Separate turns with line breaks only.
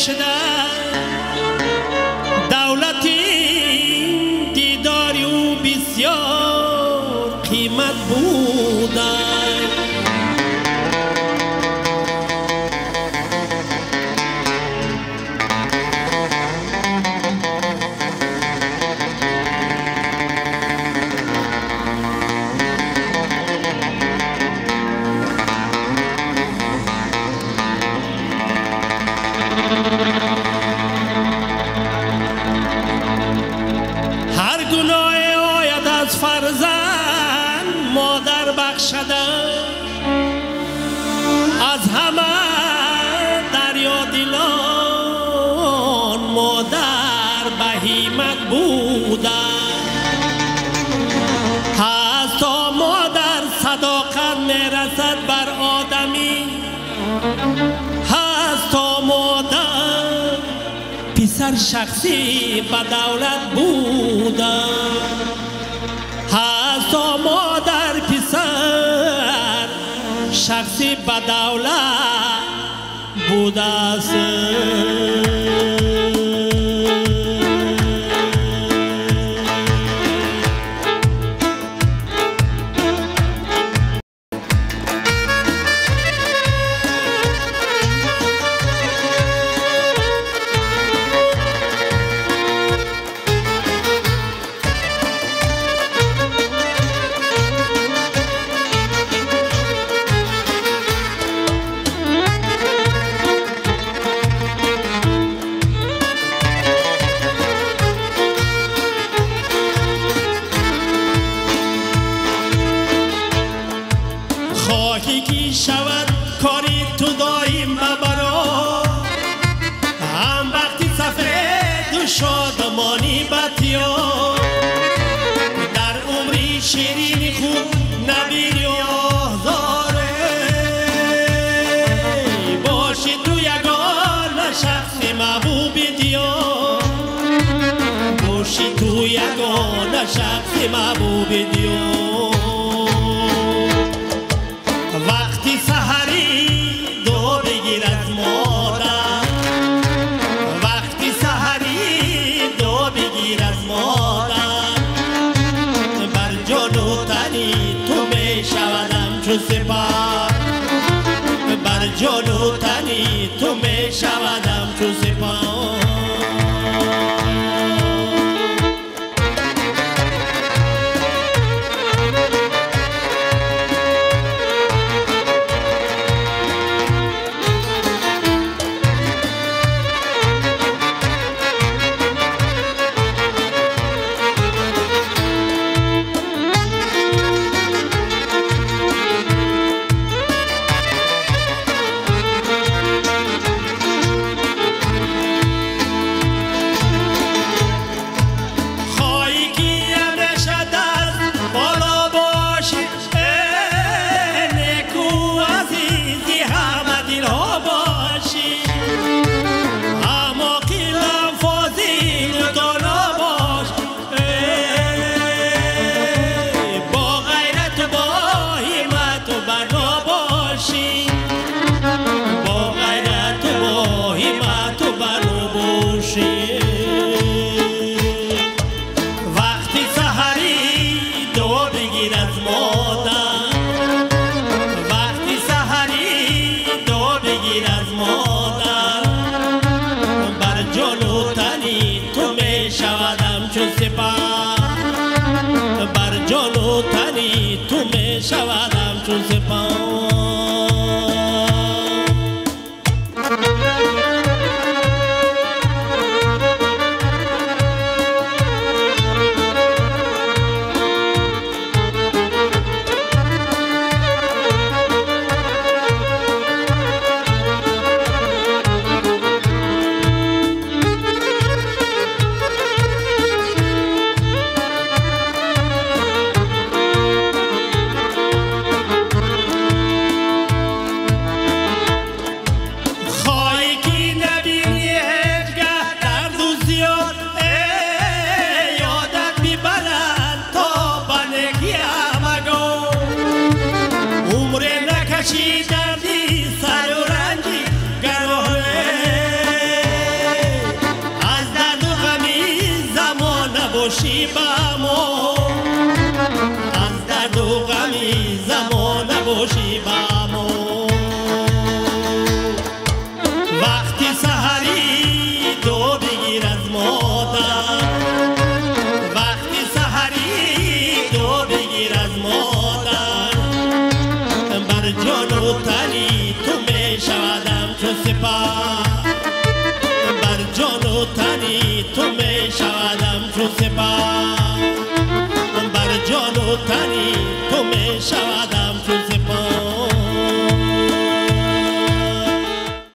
شده دولتی دیداری او بسیار قیمت بوده. از همه دریا دلان مادر بهیمت بوده. هست تا مادر صداقت میرسد بر آدمی، هست تا مادر پسر شخصی به دولت بوده. هست تا مادر پسر شخصی به دولت بوده است. خواهی که شود کاری تو دایم ببرا، هم وقتی سفید و شادمانی بطیا، در عمری شیرین خود نبینی آزاره، باشی تو یگانه شخص محبوب دیار، باشی تو یگانه شخص محبوب دیار. وقتی سحری دو بگیر از مادر، وقتی سحری دو بگیر از مادر، بر جان و تنی تو می شودم چو سپر، بر جان و تنی تو می شودم چو سپر. وقتی سحری دو بگیر از مادر، وقتی سحری دو بگیر از مادر، بر جان و تنی تو می شودم چو سپر، بر جان و تنی تو می شودم چو سپر. Замона бошӣ ба мо. Вақти саҳарӣ дуо бигир аз модар, вақти саҳарӣ дуо бигир аз модар, бар ҷону тани ту мешавадам чу сипар, бар ҷону тани ту мешавадам чу сипар.